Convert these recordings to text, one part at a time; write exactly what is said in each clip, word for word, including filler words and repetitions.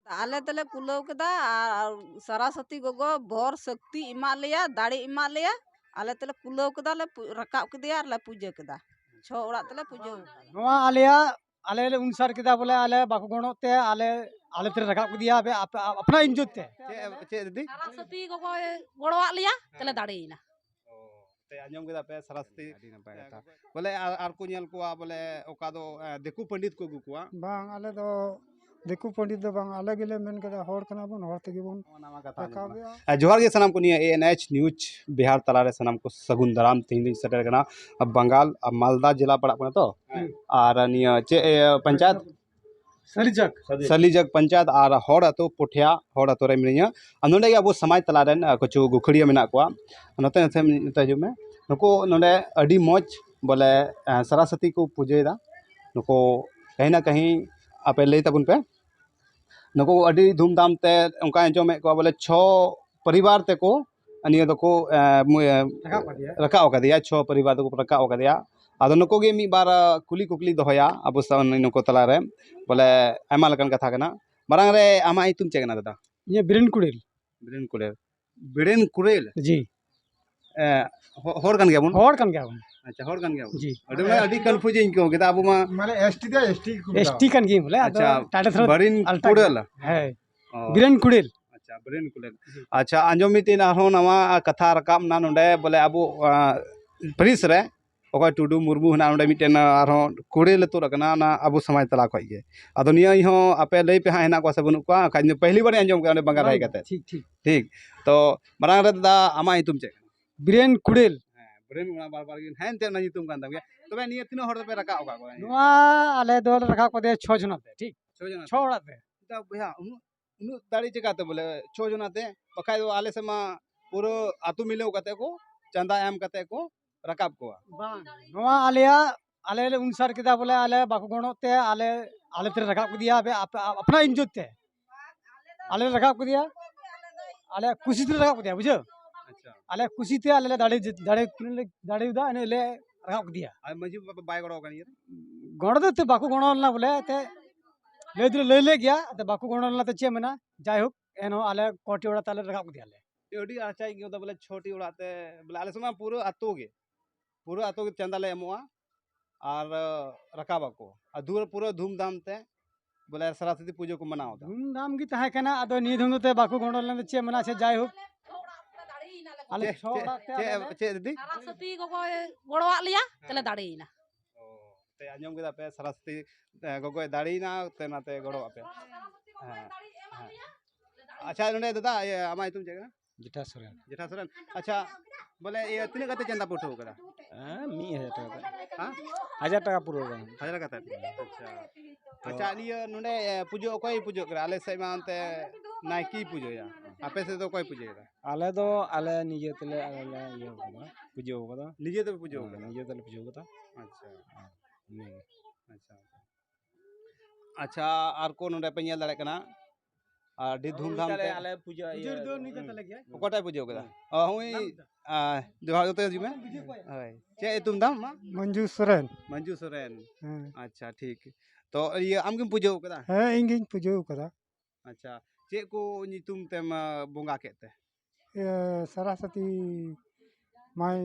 ᱟᱞᱮ ᱛᱮᱞᱮ ᱠᱩᱞᱟᱹᱣ ᱠᱮᱫᱟ᱾ ᱟᱨ ᱥᱟᱨᱟᱥᱚᱛᱤ ᱜᱚᱜᱚ ᱵᱷᱚᱨ ᱥᱚᱠᱛᱤ ᱮᱢᱟᱫ ᱞᱮᱭᱟ, ᱫᱟᱲᱮ ᱮᱢᱟᱫ ᱞᱮᱭᱟ᱾ ᱟᱞᱮ ᱛᱮᱞᱮ ᱠᱩᱞᱟᱹᱣ ᱠᱮᱫᱟ, ᱞᱮ ᱯᱩ- ᱨᱟᱠᱟᱵ ᱠᱮᱫᱮᱭᱟ ᱟᱨ ᱞᱮ ᱯᱩᱡᱟᱹ ᱠᱮᱫᱟ᱾ ᱪᱷᱚ ᱚᱲᱟᱜ ᱛᱮᱞᱮ ᱯᱩᱡᱟᱹ ᱠᱮᱫᱟ᱾ ᱱᱚᱣᱟ ᱟᱞᱮᱭᱟᱜ, ᱟᱞᱮ ᱞᱮ ᱩᱱᱥᱟᱨ ᱠᱮᱫᱟ ᱵᱚᱞᱮ, ᱟᱞᱮ ᱵᱟᱠᱚ ᱜᱚᱲᱚᱜ ᱛᱮ ᱟᱞᱮ, ᱟᱞᱮ ᱛᱮᱞᱮ ᱨᱟᱠᱟᱵ ᱠᱮᱫᱮᱭᱟ ᱟᱯᱮ, ᱟᱯᱮ, ᱟᱯᱱᱟᱨ ᱤᱡᱡᱚᱛ ᱛᱮ᱾ ᱪᱮᱫ, ᱪᱮᱫ ᱫᱤᱫᱤ? ᱥᱟᱨᱟᱥᱚᱛᱤ ᱜᱚᱜᱚᱭ ᱜᱚᱲᱚᱣᱟᱜ ᱞᱮᱭᱟ, ᱛᱮᱞᱮ ᱫᱟᱲᱮᱭᱮᱱᱟ᱾ ᱚ, ᱛᱮ ᱟᱸᱡᱚᱢ ᱠᱮᱫᱟ ᱯᱮ ᱥᱟᱨᱟᱥᱚᱛᱤ᱾ ᱟᱹᱰᱤ ᱱᱟᱯᱟᱭ ᱠᱟᱛᱷᱟ᱾ ᱵᱚᱞᱮ ᱟᱨ, ᱟᱨ ᱠᱚ ᱧᱮᱞ ᱠᱚᱣᱟ ᱵᱚᱞᱮ ᱚᱠᱟ ᱫᱚ, ᱮ, ᱫᱤᱠᱩ ᱯᱚᱱᱰᱤᱛ ᱠᱚ ᱟᱹᱜᱩ ᱠᱚᱣᱟ᱾ ᱵᱟᱝ, ᱟᱞᱮ ᱫᱚ ᱫᱤᱠᱩ ᱯᱚᱱᱰᱤᱛ ᱫᱚ ᱵᱟᱝ, ᱟᱞᱮ ᱜᱮᱞᱮ ᱢᱮᱱ ᱠᱮᱫᱟ, ᱦᱚᱲ ᱠᱟᱱᱟ ᱵᱚᱱ, ᱦᱚᱲ ᱛᱮᱜᱮ ᱵᱚᱱ ᱱᱚᱣᱟ ᱱᱟᱣᱟ ᱠᱟᱛᱷᱟ ᱟᱸᱡᱚᱢᱚᱜ ᱠᱟᱱᱟ᱾ ᱨᱟᱠᱟᱵᱮᱜᱼᱟ᱾ ᱟᱨ ᱡᱚᱦᱟᱨ ᱜᱮ ᱥᱟᱱᱟᱢ ᱠᱚ, ᱱᱤᱭᱟᱹ ᱮ ᱮᱱ ᱮᱭᱤᱪ ᱱᱤᱭᱩᱡᱽ ᱵᱤᱦᱟᱨ ᱛᱟᱞᱟᱨᱮ ᱥᱟᱱᱟᱢ ᱠᱚ ᱥᱟᱹᱜᱩᱱ ᱫᱟᱨᱟᱢ᱾ ᱛᱮᱦᱮᱧ ᱫᱚᱧ ᱥᱮᱴᱮᱨ ᱠᱟᱱᱟ ᱵᱟᱝᱜᱟᱞ, ᱟᱨ ᱢᱟᱞᱫᱟ ᱡᱮᱞᱟ ᱯᱟᱲᱟᱜ ᱠᱟᱱᱟ ᱛᱚ᱾ ᱦᱮᱸ᱾ ᱟᱨ ᱱᱤᱭᱟᱹ ᱪᱮᱫ, ᱮ, ᱯᱚᱧᱪᱟᱭᱮᱛ? ᱥᱟᱹᱞᱤᱡᱟᱠ᱾ ᱥᱟᱹᱞᱤᱡᱟᱠ ᱯᱚᱧᱪᱟᱭᱮᱛ ᱟᱨ ᱦᱚᱲ ᱟᱹᱛᱩ ᱯᱚᱴᱷᱤᱭᱟ ᱦᱚᱲ ᱟᱹᱛᱩ ᱨᱮ ᱢᱤᱱᱟᱹᱧᱟ᱾ ᱟᱨ ᱱᱚᱰᱮ ᱜᱮ ᱟᱵᱚ ᱥᱚᱢᱟᱡᱽ ᱛᱟᱞᱟ ᱨᱮᱱ, ᱟ, ᱠᱤᱪᱷᱩ ᱜᱩᱠᱷᱲᱤᱭᱟᱹ ᱢᱮᱱᱟᱜ ᱠᱚᱣᱟ᱾ ᱱᱚᱛᱮ, ᱱᱚᱛᱮ, ᱱᱚᱛᱮ ᱦᱤᱡᱩᱜ ᱢᱮ᱾ ᱱᱩᱠᱩ ᱱᱚᱰᱮ ᱟᱹᱰᱤ ᱢᱚᱡᱽ ᱵᱚᱞᱮ, ᱟ, ᱥᱟᱨᱟᱥᱟᱛᱤ ᱠᱚ ᱯᱩᱡᱟᱹᱭᱮᱫᱟ᱾ ᱱᱩᱠᱩ ᱠᱟᱹᱦᱤ ᱱᱟ ᱠᱟᱹᱦᱤ ᱟᱯᱮ ᱞᱟᱹᱭ ᱛᱟᱵᱚᱱ ᱯᱮ᱾ ᱱᱩᱠᱩ ᱟᱹᱰᱤ ᱫᱷᱩᱢᱫᱷᱟᱢ ᱛᱮ ᱚᱱᱠᱟᱧ ᱟᱸᱡᱚᱢᱮᱫ ᱠᱚᱣᱟ ᱵᱚᱞᱮ ᱪᱷᱚ ᱯᱚᱨᱤᱵᱟᱨ ᱛᱮᱠᱚ ᱱᱤᱭᱟᱹ ᱫᱚᱠᱚ, ᱮ, ᱢᱩ-, ᱮ, ᱨᱟᱠᱟᱵ ᱠᱟᱫᱮᱭᱟ᱾ ᱨᱟᱠᱟᱵ ᱟᱠᱟᱫᱮᱭᱟ, ᱪᱷᱚ ᱯᱚᱨᱤᱵᱟᱨ ᱫᱚᱠᱚ ᱨᱟᱠᱟᱵ ᱟᱠᱟᱫᱮᱭᱟ᱾ ᱟᱫᱚ ᱱᱩᱠᱩ ᱜᱮ ᱢᱤᱫ ᱵᱟᱨ, ᱟ, ᱠᱩᱞᱤ ᱠᱩᱠᱞᱤ ᱫᱚᱦᱚᱭᱟ ᱟᱵᱚ ᱥᱟᱶ ᱱᱩᱠᱩ ᱛᱟᱞᱟᱨᱮ, ᱵᱚᱞᱮ ᱟᱭᱢᱟ ᱞᱮᱠᱟᱱ ᱠᱟᱛᱷᱟ ᱠᱟᱱᱟ᱾ ᱢᱟᱲᱟᱝ ᱨᱮ ᱟᱢᱟᱜ ᱧᱩᱛᱩᱢ ᱪᱮᱫ ᱠᱟᱱᱟ ᱫᱟᱫᱟ? ᱤᱧᱟᱹᱜ ᱵᱤᱨᱮᱱ ᱠᱩᱲᱮᱞ᱾ ᱵᱤᱨᱮᱱ ᱠᱩᱲᱮᱞ᱾ ᱵᱤᱨᱮᱱ ᱠᱩᱲᱮᱞ? ᱡᱤ᱾ ᱮ, ᱦᱚ-, ᱦᱚᱲ ᱠᱟᱱ ᱜᱮᱭᱟᱵᱚᱱ? ᱦᱚᱲ ᱠᱟᱱ ᱜᱮᱭᱟᱵᱚᱱ᱾ ᱟᱪᱪᱷᱟ, ᱦᱚᱲ ᱠᱟᱱ ᱜᱮᱭᱟᱵᱚᱱ᱾ ᱡᱤ᱾ ᱟᱹᱰᱤ, ᱢᱟᱱᱮ ᱟᱹᱰᱤ confuse ᱤᱧ ᱟᱹᱭᱠᱟᱹᱣ ᱠᱮᱫᱟ᱾ ᱟᱵᱚ ᱢᱟ ᱢᱟᱱᱮ S T ᱫᱚ S T ᱜᱮᱠᱚ ᱢᱮᱛᱟᱣᱟ᱾ S T ᱠᱟᱱ ᱜᱮᱭᱟᱹᱧ ᱵᱚᱞᱮ, ᱟᱫᱚ ᱟᱪᱪᱷᱟ, title ᱛᱷᱚᱲᱟ ᱵᱤᱨᱮᱱ ᱟᱞᱛᱟ ᱠᱩᱲᱮᱞ᱾ ᱜᱮᱭᱟ᱾ ᱦᱮᱸ᱾ ᱚ᱾ ᱵᱤᱨᱮᱱ ᱠᱩᱲᱮᱞ᱾ ᱟᱪᱪᱷᱟ, ᱵᱤᱨᱮᱱ ᱠᱩᱲᱮᱞ᱾ ᱡᱤ᱾ ᱟᱪᱪᱷᱟ, ᱟᱸᱡᱚᱢ ᱢᱤᱫᱴᱮᱱ ᱟᱨᱦᱚᱸ ᱱᱟᱣᱟ ᱠᱟᱛᱷᱟ ᱨᱟᱠᱟᱵ ᱮᱱᱟ ᱱᱚᱰᱮ, ᱵᱚᱞᱮ ᱟᱵᱚ, ᱟ, press ᱨᱮ ᱚᱠᱚᱭ ᱴᱩᱰᱩ ᱢᱩᱨᱢᱩ ᱦᱮᱱᱟᱜ ᱱᱚᱰᱮ ᱢᱤᱫᱴᱮᱱ, ᱟᱨᱦᱚᱸ ᱠᱩᱲᱮᱞ ᱮ ᱛᱩᱫ ᱟᱠᱟᱱᱟ ᱚᱱᱟ ᱟᱵᱚ ᱥᱚᱢᱟᱡᱽ ᱛᱟᱞᱟ ᱠᱷᱚᱡ ᱜᱮ᱾ ᱟᱫᱚ ᱱᱤᱭᱟᱹ ᱤᱧ ᱦᱚᱸ ᱟᱯᱮ ᱞᱟᱹᱭ ᱯᱮ ᱦᱟᱸᱜ ᱦᱮᱱᱟᱜ ᱠᱚᱣᱟ ᱥᱮ ᱵᱟᱹᱱᱩᱜ ᱠᱚᱣᱟ, ᱵᱟᱠᱷᱟᱡ ᱤᱧ ᱫᱚ ᱯᱟᱹᱦᱞᱤ ᱵᱟᱨᱤᱧ ᱟᱸᱡᱚᱢ ᱠᱮᱫᱟ ᱚᱸᱰᱮ ᱵᱟᱝᱜᱟᱞ ᱦᱮᱡ ᱠᱟᱛᱮ᱾ ᱴᱷᱤᱠ, ᱴᱷᱤᱠ᱾ ᱴᱷᱤᱠ᱾ ᱛᱚ ᱢᱟᱲᱟᱝ ᱨᱮ ᱫᱟᱫᱟ ᱟᱢᱟᱜ ᱧᱩᱛᱩᱢ ᱪᱮᱫ ᱠᱟᱱᱟ? ᱵᱤᱨᱮᱱ ᱠᱩᱲᱮᱞ᱾ ᱦᱮᱸ, ᱵᱤᱨᱮᱱ ᱚᱱᱟ ᱵᱟᱨ ᱵᱟᱨ ᱜᱮ, ᱦᱮᱸ, ᱮᱱᱛᱮᱫ ᱚᱱᱟ ᱧᱩᱛᱩᱢ ᱠᱟᱱ ᱛᱟᱢ ᱜᱮᱭᱟ᱾ ᱛᱚᱵᱮ ᱱᱤᱭᱟᱹ ᱛᱤᱱᱟᱹᱜ ᱦᱚᱲ ᱫᱚᱯᱮ ᱨᱟᱠᱟᱵ ᱟᱠᱟᱫ ᱠᱚᱣᱟ? ᱱᱚᱣᱟ ᱟᱞᱮ ᱫᱚᱞᱮ ᱨᱟᱠᱟᱵ ᱠᱟᱫᱮᱭᱟ ᱪᱷᱚ ᱡᱚᱱᱟ ᱛᱮ, ᱴᱷᱤᱠ? ᱪᱷᱚ ᱡᱚᱱᱟ ᱪᱷᱚ ᱛᱮ? ᱚᱲᱟᱜ ᱛᱮ᱾ ᱪᱮᱫᱟᱜ ᱵᱚᱭᱦᱟ, ᱩᱱᱟᱹᱜ ᱩᱱᱟᱹᱜ ᱫᱟᱲᱮ ᱪᱤᱠᱟᱹᱛᱮ ᱵᱚᱞᱮ ᱪᱷᱚ ᱡᱚᱱᱟ ᱛᱮ? ᱵᱟᱠᱷᱟᱡ ᱫᱚ ᱟᱞᱮ ᱥᱮᱫ ᱢᱟ ᱯᱩᱨᱟᱹ ᱟᱹᱛᱩ ᱢᱤᱞᱟᱹᱣ ᱠᱟᱛᱮ ᱠᱚ ᱪᱟᱸᱫᱟ ᱮᱢ ᱠᱟᱛᱮ ᱠᱚ ᱨᱟᱠᱟᱵ ᱠᱚᱣᱟ᱾ ᱵᱟᱝ, ᱱᱚᱣᱟ ᱟᱞᱮᱭᱟᱜ, ᱟᱞᱮ ᱞᱮ ᱩᱱᱥᱟᱨ ᱠᱮᱫᱟ ᱵᱚᱞᱮ ᱟᱞᱮ ᱵᱟᱠᱚ ᱜᱚᱲᱚᱜ ᱛᱮ ᱟᱞᱮ, ᱟᱞᱮ ᱛᱮᱞᱮ ᱨᱟᱠᱟᱵ ᱠᱮᱫᱮᱭᱟ, ᱟᱯᱮ, ᱟᱯ-, ᱟᱯ-, ᱟᱯᱱᱟᱨ ᱤᱡᱡᱚᱛ ᱛᱮ ᱟᱞᱮ ᱞᱮ ᱨᱟᱠᱟᱵ ᱠᱮᱫᱮᱭᱟ, ᱟᱞᱮ ᱠᱩᱥᱤ ᱛᱮᱞᱮ ᱨᱟᱠᱟᱵ ᱠᱮᱫᱮᱭᱟ, ᱵᱩᱡᱷᱟᱹᱣ? ᱟᱪᱪᱷᱟ᱾ ᱟᱞᱮ ᱠᱩᱥᱤ ᱛᱮ ᱟᱞᱮ ᱞᱮ ᱫᱟᱲᱮ, ᱫᱟᱲᱮ, ᱫᱟᱲᱮᱭᱟᱫᱟ, ᱤᱱᱟᱹ ᱞᱮ ᱨᱟᱠᱟᱵ ᱠᱮᱫᱮᱭᱟ᱾ ᱟᱨ ᱢᱟᱺᱡᱷᱤ ᱵᱟᱵᱟ ᱵᱟᱭ ᱜᱚᱲᱚ ᱠᱟᱱ ᱜᱮᱭᱟ? ᱜᱚᱲᱚ ᱫᱚ ᱛᱮ ᱵᱟᱠᱚ ᱜᱚᱲᱚ ᱞᱮᱱᱟ ᱵᱚᱞᱮ, ᱛᱮ ᱞᱟᱹᱭ ᱫᱚᱞᱮ ᱞᱟᱹᱭ ᱞᱮᱫ ᱜᱮᱭᱟ, ᱟᱫᱚ ᱵᱟᱠᱚ ᱜᱚᱲᱚ ᱞᱮᱱᱟ ᱛᱮ ᱪᱮᱫ ᱢᱮᱱᱟ, ᱡᱟᱭᱦᱳᱠ, ᱮᱱᱦᱚᱸ ᱟᱞᱮ ᱠᱚᱴᱤ ᱚᱲᱟᱜ ᱛᱟᱞᱮ ᱨᱟᱠᱟᱵ ᱠᱮᱫᱮᱭᱟᱞᱮ᱾ ᱟᱹᱰᱤ ᱟᱸᱴ ᱪᱟᱭ ᱜᱮ ᱵᱚᱞᱮ ᱪᱷᱚᱴᱤ ᱚᱲᱟᱜ ᱛᱮ, ᱵᱚᱞᱮ ᱟᱞᱮ ᱥᱮᱫ ᱢᱟ ᱯᱩᱨᱟᱹ ᱟᱹᱛᱩ ᱜᱮ, ᱯᱩᱨᱟᱹ ᱟᱹᱛᱩ ᱜᱮ ᱪᱟᱸᱫᱟ ᱞᱮ ᱮᱢᱚᱜᱼᱟ ᱟᱨ ᱨᱟᱠᱟᱵ ᱟᱠᱚ᱾ ᱟᱨ ᱫᱩᱣᱟᱹᱨ ᱯᱩᱨᱟᱹ ᱫᱷᱩᱢᱫᱷᱟᱢ ᱛᱮ ᱵᱚᱞᱮ ᱥᱚᱨᱚᱥᱚᱛᱤ ᱯᱩᱡᱟᱹ ᱠᱚ ᱢᱟᱱᱟᱣ ᱮᱫᱟ᱾ ᱫᱷᱩᱢᱫᱷᱟᱢ ᱜᱮ ᱛᱟᱦᱮᱸ ᱠᱟᱱᱟ, ᱟᱫᱚ ᱱᱤᱭᱟᱹ ᱫᱷᱚᱢ ᱫᱚ ᱛᱮ ᱵᱟᱠᱚ ᱜᱚᱲᱚ ᱞᱮᱱᱟ, ᱪᱮᱫ ᱢᱮᱱᱟ, ᱟᱪᱪᱷᱟ, ᱡᱟᱭᱦᱳᱠ, ᱟᱞᱮ ᱪᱮᱫ, ᱪᱷᱚ ᱪᱮᱫ, ᱚᱲᱟᱜ ᱛᱮ ᱪᱮᱫ, ᱟᱞᱮ ᱞᱮ ᱪᱮᱫ ᱫᱤᱫᱤ? ᱥᱟᱨᱟᱥᱚᱛᱤ ᱜᱚᱜᱚᱭ ᱜᱚᱲᱚᱣᱟᱜ ᱞᱮᱭᱟ, ᱛᱮᱞᱮ ᱫᱟᱲᱮᱭᱮᱱᱟ᱾ ᱚ, ᱛᱮ ᱟᱸᱡᱚᱢ ᱠᱮᱫᱟ ᱯᱮ, ᱥᱟᱨᱟᱥᱚᱛᱤ, ᱮ, ᱜᱚᱜᱚᱭ ᱫᱟᱲᱮᱭᱮᱱᱟ, ᱛᱮ ᱚᱱᱟᱛᱮ ᱜᱚᱲᱚᱣᱟᱜ ᱯᱮ᱾ ᱦᱮᱸ, ᱦᱮᱸ᱾ ᱟᱪᱪᱷᱟ, ᱱᱚᱰᱮ ᱫᱟᱫᱟ, ᱤᱭᱟᱹ, ᱟᱢᱟᱜ ᱧᱩᱛᱩᱢ ᱪᱮᱫ ᱠᱟᱱᱟ? ᱡᱮᱴᱷᱟ ᱥᱚᱨᱮᱱ᱾ ᱡᱮᱴᱷᱟ ᱥᱚᱨᱮᱱ᱾ ᱟᱪᱪᱷᱟ, ᱵᱚᱞᱮ, ᱤᱭᱟᱹ, ᱛᱤᱱᱟᱹᱜ ᱠᱟᱛᱮ ᱪᱟᱸᱫᱟ ᱯᱮ ᱩᱴᱷᱟᱹᱣ ᱠᱟᱫᱟ? ᱦᱮᱸ, ᱢᱤᱫ ᱦᱟᱡᱟᱨ ᱴᱟᱠᱟ ᱠᱟᱛᱮ᱾ ᱦᱮᱸ? ᱦᱟᱡᱟᱨ ᱴᱟᱠᱟ ᱯᱩᱨᱟᱹᱣ ᱠᱟᱱᱟ᱾ ᱦᱟᱡᱟᱨ ᱠᱟᱛᱮ? ᱟᱪᱪᱷᱟ᱾ ᱟᱪᱪᱷᱟ, ᱱᱤᱭᱟᱹ ᱱᱚᱰᱮ, ᱮ, ᱯᱩᱡᱟᱹ ᱚᱠᱚᱭ ᱯᱩᱡᱟᱹᱜ ᱠᱟᱱᱟ? ᱟᱞᱮ ᱥᱮᱫ ᱢᱟ ᱚᱱᱛᱮ ᱱᱟᱭᱠᱮᱭ ᱯᱩᱡᱟᱹᱭᱟ᱾ ᱟᱯᱮ ᱥᱮᱫ ᱫᱚ ᱚᱠᱚᱭ ᱯᱩᱡᱟᱹᱭᱮᱫᱟ? ᱟᱞᱮ ᱫᱚ ᱟᱞᱮ ᱱᱤᱡᱮ ᱛᱮᱞᱮ, ᱟᱞᱮ ᱞᱮ ᱤᱭᱟᱹ ᱠᱟᱫᱟ, ᱯᱩᱡᱟᱹᱣ ᱠᱟᱫᱟ᱾ ᱱᱤᱡᱮ ᱛᱮᱯᱮ ᱯᱩᱡᱟᱹᱣ ᱦᱮᱸ, ᱠᱟᱫᱟ? ᱱᱤᱡᱮ ᱛᱮᱞᱮ ᱯᱩᱡᱟᱹᱣ ᱠᱟᱫᱟ᱾ ᱟᱪᱪᱷᱟ᱾ ᱤᱱᱟᱹᱜᱮ᱾ ᱟᱪᱪᱷᱟ, ᱟᱪᱪᱷᱟ᱾ ᱟᱪᱪᱷᱟ, ᱟᱨ ᱠᱚ ᱱᱚᱰᱮ ᱯᱮ ᱧᱮᱞ ᱫᱟᱲᱮᱭᱟᱜ ᱠᱟᱱᱟ, ᱟᱹᱰᱤ ᱫᱷᱩᱢᱫᱷᱟᱢ ᱛᱟᱦᱞᱮ ᱛᱮ᱾ ᱟᱞᱮ ᱯᱩᱡᱟᱹ ᱤᱭᱟᱹ ᱯᱩᱡᱟᱹ ᱨᱮᱫᱚ ᱱᱩᱭ ᱠᱟᱱ ᱛᱟᱞᱮ ᱜᱮᱭᱟ᱾ ᱚᱠᱚᱭᱴᱟᱜ ᱯᱩᱡᱟᱹᱣ ᱠᱟᱫᱟ? ᱦᱩᱸ᱾ ᱚ, ᱦᱩᱭ, ᱱᱟᱢ ᱫᱚ? ᱟ, ᱡᱚᱦᱟᱨ ᱡᱚᱛᱚ ᱦᱤᱡᱩᱜ ᱢᱮ᱾ ᱦᱳᱭ᱾ ᱪᱮᱫ ᱧᱩᱛᱩᱢ ᱛᱟᱢ ᱟᱢᱟᱜ? ᱢᱚᱧᱡᱩ ᱥᱚᱨᱮᱱ᱾ ᱢᱚᱧᱡᱩ ᱥᱚᱨᱮᱱ᱾ ᱦᱮᱸ᱾ ᱟᱪᱪᱷᱟ, ᱴᱷᱤᱠ᱾ ᱛᱚ, ᱤᱭᱟᱹ, ᱟᱢ ᱜᱮᱢ ᱯᱩᱡᱟᱹᱣ ᱠᱟᱫᱟ? ᱦᱮᱸ, ᱤᱧ ᱜᱤᱧ ᱯᱩᱡᱟᱹᱣ ᱠᱟᱫᱟ᱾ ᱟᱪᱪᱷᱟ, ᱪᱮᱫ ᱠᱚ ᱧᱩᱛᱩᱢ ᱛᱮᱢ, ᱟ, ᱵᱚᱸᱜᱟ ᱠᱮᱫ ᱛᱮ? ᱤᱭᱟᱹ, ᱥᱟᱨᱟᱥᱚᱛᱤ ᱢᱟᱭ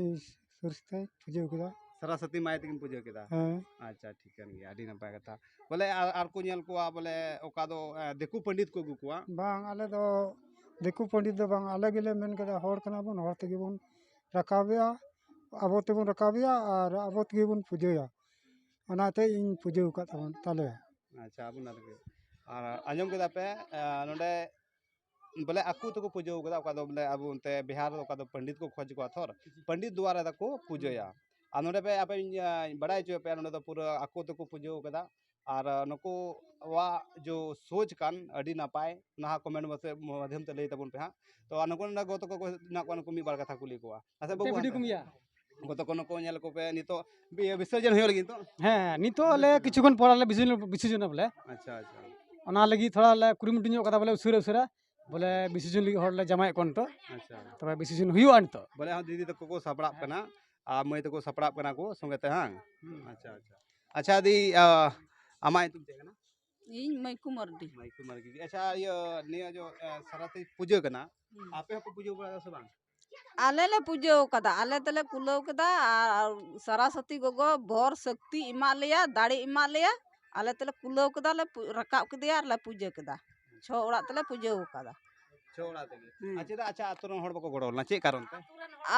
ᱥᱚᱨᱚᱥᱚᱛᱤ ᱯᱩᱡᱟᱹ ᱠᱮᱫᱟ᱾ ᱥᱟᱨᱟᱥᱚᱛᱤ ᱢᱟᱭ ᱛᱮᱜᱮᱢ ᱯᱩᱡᱟᱹ ᱠᱮᱫᱟ? ᱦᱮᱸ᱾ ᱟᱪᱪᱷᱟ, ᱴᱷᱤᱠᱟᱹᱱ ᱜᱮᱭᱟ, ᱟᱹᱰᱤ ᱱᱟᱯᱟᱭ ᱠᱟᱛᱷᱟ᱾ ᱵᱚᱞᱮ, ᱟᱨ, ᱟᱨ ᱠᱚ ᱧᱮᱞ ᱠᱚᱣᱟ, ᱵᱚᱞᱮ, ᱚᱠᱟ ᱫᱚ, ᱮ, ᱫᱤᱠᱩ ᱯᱚᱱᱰᱤᱛ ᱠᱚ ᱟᱹᱜᱩ ᱠᱚᱣᱟ? ᱵᱟᱝ, ᱟᱞᱮ ᱫᱚ ᱫᱤᱠᱩ ᱯᱚᱱᱰᱤᱛ ᱫᱚ ᱵᱟᱝ, ᱟᱞᱮ ᱜᱮᱞᱮ ᱢᱮᱱ ᱠᱮᱫᱟ, ᱦᱚᱲ ᱠᱟᱱᱟ ᱵᱚᱱ, ᱦᱚᱲ ᱛᱮᱜᱮ ᱵᱚᱱ ᱨᱟᱠᱟᱵᱮᱭᱟ, ᱟᱵᱚ ᱛᱮᱵᱚᱱ ᱨᱟᱠᱟᱵᱮᱭᱟ ᱟᱨ ᱟᱵᱚ ᱛᱮᱜᱮ ᱵᱚᱱ ᱯᱩᱡᱟᱹᱭᱟ᱾ ᱚᱱᱟᱛᱮ ᱤᱧ ᱯᱩᱡᱟᱹ ᱟᱠᱟᱫ ᱛᱟᱵᱚᱱ, ᱛᱟᱞᱮᱭᱟ᱾ ᱟᱪᱪᱷᱟ, ᱟᱵᱚ ᱚᱱᱟ ᱨᱮᱜᱮ᱾ ᱟᱨ ᱟᱸᱡᱚᱢ ᱠᱮᱫᱟ ᱯᱮ, ᱮ, ᱱᱚᱰᱮ ᱵᱚᱞᱮ ᱟᱠᱚ ᱛᱮᱠᱚ ᱯᱩᱡᱟᱹᱣ ᱠᱟᱫᱟ, ᱚᱠᱟ ᱫᱚ ᱵᱚᱞᱮ ᱟᱵᱚ ᱚᱱᱛᱮ ᱵᱤᱦᱟᱨ ᱨᱮ ᱚᱠᱟ ᱫᱚ ᱯᱚᱱᱰᱤᱛ ᱠᱚ ᱠᱷᱚᱡᱽ ᱠᱚᱣᱟ ᱛᱷᱚᱨ, ᱯᱚᱱᱰᱤᱛ ᱫᱩᱣᱟᱨᱟ ᱨᱮᱠᱚ ᱯᱩᱡᱟᱹᱭᱟ᱾ ᱟᱨ ᱱᱚᱰᱮ ᱯᱮ ᱟᱯᱮᱧ, ᱟᱸ, ᱵᱟᱲᱟᱭ ᱦᱚᱪᱚᱭᱮᱫ ᱯᱮᱭᱟ, ᱱᱚᱰᱮ ᱫᱚ ᱯᱩᱨᱟᱹ ᱟᱠᱚ ᱛᱮᱠᱚ ᱯᱩᱡᱟᱹᱣ ᱠᱟᱫᱟ᱾ ᱟᱨ, ᱟᱸ, ᱱᱩᱠᱩᱣᱟᱜ ᱡᱚ ᱥᱳᱪ ᱠᱟᱱ ᱟᱹᱰᱤ ᱱᱟᱯᱟᱭ, ᱚᱱᱟ ᱦᱟᱸᱜ comment ᱢᱟᱫᱷᱭᱚᱢ ᱛᱮ ᱞᱟᱹᱭ ᱛᱟᱵᱚᱱ ᱯᱮ ᱦᱟᱸᱜ᱾ ᱛᱚ, ᱟᱨ ᱱᱩᱠᱩ ᱱᱚᱰᱮ ᱜᱚᱛᱚ ᱠᱚ ᱢᱮᱱᱟᱜ ᱠᱚᱣᱟ, ᱱᱩᱠᱩ ᱢᱤᱫ ᱵᱟᱨ ᱠᱟᱛᱷᱟ ᱠᱩᱞᱤ ᱠᱚᱣᱟ᱾ ᱟᱪᱪᱷᱟ, ᱵᱟᱹᱵᱩ, ᱵᱷᱤᱰᱤᱭᱳ ᱠᱚ ᱢᱤᱭᱟ᱾ ᱜᱚᱛᱚ ᱠᱚ ᱱᱩᱠᱩ ᱧᱮᱞ ᱠᱚᱯᱮ, ᱱᱤᱛᱚᱜ ᱵᱤ-, ᱵᱤᱥᱚᱨᱡᱚᱱ ᱦᱩᱭᱩᱜ ᱞᱟᱹᱜᱤᱫ ᱱᱤᱛᱚᱜ? ᱦᱮᱸ, ᱱᱤᱛᱚᱜ ᱟᱞᱮ ᱠᱤᱪᱷᱩ ᱠᱷᱚᱱ ᱯᱚᱨ ᱟᱞᱮ ᱵᱤᱥᱚᱨᱡᱚᱱ, ᱵᱤᱥᱚᱨᱡᱚᱱ ᱟᱞᱮ᱾ ᱟᱪᱪᱷᱟ, ᱟᱪᱪᱷᱟ᱾ ᱚᱱᱟ ᱞᱟᱹᱜᱤᱫ ᱛᱷᱚᱲᱟ ᱞᱮ ᱠᱩᱨᱩᱢᱩᱴᱩ ᱧᱚᱜ ᱠᱟᱫᱟ, ᱵᱚᱞᱮ, ᱩᱥᱟᱹᱨᱟ, ᱩᱥᱟᱹᱨᱟ᱾ ᱵᱚᱞᱮ, ᱵᱤᱥᱚᱨᱡᱚᱱ ᱞᱟᱹᱜᱤᱫ ᱦᱚᱲ ᱞᱮ ᱡᱟᱢᱟᱭᱮᱫ ᱠᱚᱣᱟ ᱱᱤᱛᱚᱜ᱾ ᱟᱪᱪᱷᱟ᱾ ᱛᱚᱵᱮ ᱵᱤᱥᱚᱨᱡᱚᱱ ᱦᱩᱭᱩᱜᱼᱟ ᱱᱤᱛᱚᱜ᱾ ᱵᱚᱞᱮ, ᱦᱚᱸ, ᱫᱤᱫᱤ ᱛᱟᱠᱚ ᱠᱚ ᱥᱟᱯᱲᱟᱜ ᱠᱟᱱᱟ, ᱟᱨ ᱢᱟᱹᱭ ᱛᱟᱠᱚ ᱥᱟᱯᱲᱟᱜ ᱠᱟᱱᱟ ᱠᱚ ᱥᱚᱸᱜᱮ ᱛᱮ, ᱦᱟᱝ? ᱦᱩᱸ᱾ ᱟᱪᱪᱷᱟ, ᱟᱪᱪᱷᱟ᱾ ᱟᱪᱪᱷᱟ, ᱫᱤ, ᱟ, ᱟᱢᱟᱜ ᱧᱩᱛᱩᱢ ᱪᱮᱫ ᱠᱟᱱᱟ? ᱤᱧ ᱢᱟᱹᱭᱠᱩ ᱢᱟᱨᱰᱤ᱾ ᱢᱟᱹᱭᱠᱩ ᱢᱟᱨᱰᱤ᱾ ᱟᱪᱪᱷᱟ, ᱤᱭᱟᱹ, ᱱᱤᱭᱟᱹ ᱡᱚ, ᱮ, ᱥᱟᱨᱟᱛᱤ ᱯᱩᱡᱟᱹ ᱠᱟᱱᱟ, ᱦᱩᱸ᱾ ᱟᱯᱮ ᱦᱚᱸᱯᱮ ᱯᱩᱡᱟᱹ ᱵᱟᱲᱟᱭᱟ ᱥᱮ ᱵᱟᱝ? ᱟᱞᱮ ᱞᱮ ᱯᱩᱡᱟᱹᱣ ᱠᱟᱫᱟ, ᱟᱞᱮ ᱛᱮᱞᱮ ᱠᱩᱞᱟᱹᱣ ᱠᱮᱫᱟ᱾ ᱟᱨ, ᱟᱨ ᱥᱟᱨᱟᱥᱚᱛᱤ ᱜᱚᱜᱚ ᱵᱷᱚᱨ ᱥᱚᱠᱛᱤ ᱮᱢᱟᱜ ᱞᱮᱭᱟ, ᱫᱟᱲᱮ ᱮᱢᱟᱜ ᱞᱮᱭᱟ, ᱟᱞᱮ ᱛᱮᱞᱮ ᱠᱩᱞᱟᱹᱣ ᱠᱮᱫᱟ, ᱞᱮ ᱯᱩ-, ᱨᱟᱠᱟᱵ ᱠᱮᱫᱮᱭᱟ ᱟᱨ ᱞᱮ ᱯᱩᱡᱟᱹ ᱠᱮᱫᱟ᱾ ᱪᱷᱚ ᱚᱲᱟᱜ ᱛᱮᱞᱮ ᱯᱩᱡᱟᱹᱣ ᱠᱟᱫᱟ᱾ ᱪᱷᱚ ᱚᱲᱟᱜ ᱛᱮᱜᱮ᱾ ᱦᱩᱸ᱾ ᱟᱨ ᱪᱮᱫᱟᱜ, ᱟᱪᱪᱷᱟ, ᱟᱹᱛᱩ ᱨᱮᱱ ᱦᱚᱲ ᱵᱟᱠᱚ ᱜᱚᱲᱚ ᱞᱮᱱᱟ, ᱪᱮᱫ ᱠᱟᱨᱚᱱ ᱛᱮ?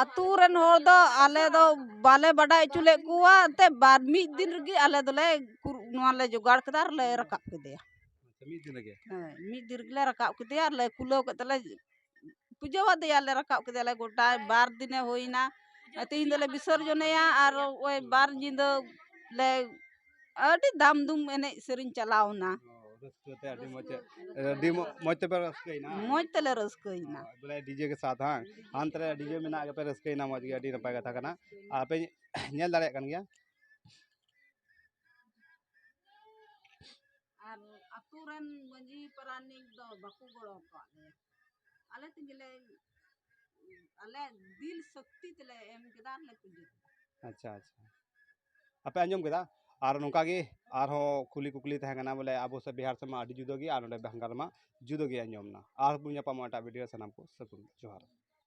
ᱟᱹᱛᱩ ᱨᱮᱱ ᱦᱚᱲ ᱫᱚ ᱟᱞᱮ ᱫᱚ ᱵᱟᱞᱮ ᱵᱟᱰᱟᱭ ᱦᱚᱪᱚ ᱞᱮᱫ ᱠᱚᱣᱟ, ᱮᱱᱛᱮ ᱵᱟᱨ ᱢᱤᱫ ᱫᱤᱱ ᱨᱮᱜᱮ ᱟᱞᱮ ᱫᱚᱞᱮ ᱠᱩᱨ-, ᱱᱚᱣᱟ ᱞᱮ ᱡᱚᱜᱟᱲ ᱠᱮᱫᱟ ᱟᱨ ᱞᱮ ᱨᱟᱠᱟᱵ ᱠᱮᱫᱮᱭᱟ᱾ ᱟᱪᱪᱷᱟ, ᱢᱤᱫ ᱫᱤᱱ ᱨᱮᱜᱮ? ᱦᱮᱸ, ᱢᱤᱫ ᱫᱤᱱ ᱨᱮᱜᱮ ᱞᱮ ᱨᱟᱠᱟᱵ ᱠᱮᱫᱮᱭᱟ ᱟᱨ ᱞᱮ ᱠᱩᱞᱟᱹᱣ ᱠᱮᱫ ᱛᱮᱞᱮ ᱯᱩᱡᱟᱹ ᱟᱫᱮᱭᱟ, ᱞᱮ ᱨᱟᱠᱟᱵ ᱠᱮᱫᱮᱭᱟ ᱞᱮ, ᱜᱚᱴᱟ ᱵᱟᱨ ᱫᱤᱱᱮ ᱦᱩᱭᱱᱟ᱾ ᱛᱮᱦᱮᱧ ᱫᱚᱞᱮ ᱵᱤᱥᱚᱨᱡᱚᱱᱮᱭᱟ ᱟᱨ ᱳᱭ ᱵᱟᱨ ᱧᱤᱫᱟᱹ ᱞᱮ ᱟᱹᱰᱤ ᱫᱟᱢ ᱫᱩᱢ ᱮᱱᱮᱡ ᱥᱮᱨᱮᱧ ᱪᱟᱞᱟᱣ ᱮᱱᱟ᱾ ᱚ, ᱨᱟᱹᱥᱠᱟᱹ ᱛᱮ ᱟᱹᱰᱤ ᱢᱚᱡᱽ, ᱟᱹᱰᱤ ᱢᱚ-, ᱢᱚᱡᱽ ᱛᱮᱯᱮ ᱨᱟᱹᱥᱠᱟᱹᱭᱮᱱᱟ? ᱢᱚᱡᱽ ᱛᱮᱞᱮ ᱨᱟᱹᱥᱠᱟᱹᱭᱮᱱᱟ᱾ ᱚ, ᱵᱚᱞᱮ DJ ᱠᱮ ᱥᱟᱛᱷ, ᱦᱟᱸ? ᱦᱟᱱᱛᱮ ᱨᱮ DJ ᱢᱮᱱᱟᱜ ᱜᱮᱯᱮ ᱨᱟᱹᱥᱠᱟᱹᱭᱮᱱᱟ, ᱢᱚᱡᱽ ᱜᱮ, ᱟᱹᱰᱤ ᱱᱟᱯᱟᱭ ᱠᱟᱛᱷᱟ ᱠᱟᱱᱟ᱾ ᱟᱯᱮ ᱧᱮᱞ ᱫᱟᱲᱮᱭᱟᱜ ᱠᱟᱱ ᱜᱮᱭᱟ᱾ ᱟᱨ ᱟᱹᱛᱩ ᱨᱮᱱ ᱢᱟᱹᱡᱷᱤ ᱯᱟᱨᱟᱱᱤᱠ ᱫᱚ ᱵᱟᱠᱚ ᱜᱚᱲᱚ ᱟᱠᱟᱫ ᱞᱮᱭᱟ᱾ ᱟᱞᱮ ᱛᱮᱜᱮ ᱞᱮ, ᱟᱞᱮ ᱫᱤᱞ ᱥᱚᱠᱛᱤ ᱛᱮᱞᱮ ᱮᱢ ᱠᱮᱫᱟ ᱟᱨ ᱞᱮ ᱯᱩᱡᱟᱹ ᱠᱮᱫᱟ᱾ ᱟᱪᱪᱷᱟ, ᱟᱪᱪᱷᱟ᱾ ᱟᱯᱮ ᱟᱸᱡᱚᱢ ᱠᱮᱫᱟ? ᱟᱨ ᱱᱚᱝᱠᱟ ᱜᱮ ᱟᱨᱦᱚᱸ ᱠᱩᱞᱤ ᱠᱩᱠᱞᱤ ᱛᱟᱦᱮᱸ ᱠᱟᱱᱟ, ᱵᱚᱞᱮ ᱟᱵᱚ ᱥᱮᱫ ᱵᱤᱦᱟᱨ ᱥᱮᱫ ᱢᱟ ᱟᱹᱰᱤ ᱡᱩᱫᱟᱹ ᱜᱮᱭᱟ ᱟᱨ ᱱᱚᱰᱮ ᱵᱟᱝᱜᱟᱞ ᱢᱟ ᱡᱩᱫᱟᱹ ᱜᱮ ᱟᱸᱡᱚᱢ ᱮᱱᱟ᱾ ᱟᱨ ᱵᱚᱱ ᱧᱟᱯᱟᱢᱟ ᱮᱴᱟᱜ video ᱨᱮ, ᱥᱟᱱᱟᱢ ᱠᱚ ᱥᱟᱹᱜᱩᱱ ᱡᱚᱦᱟᱨ᱾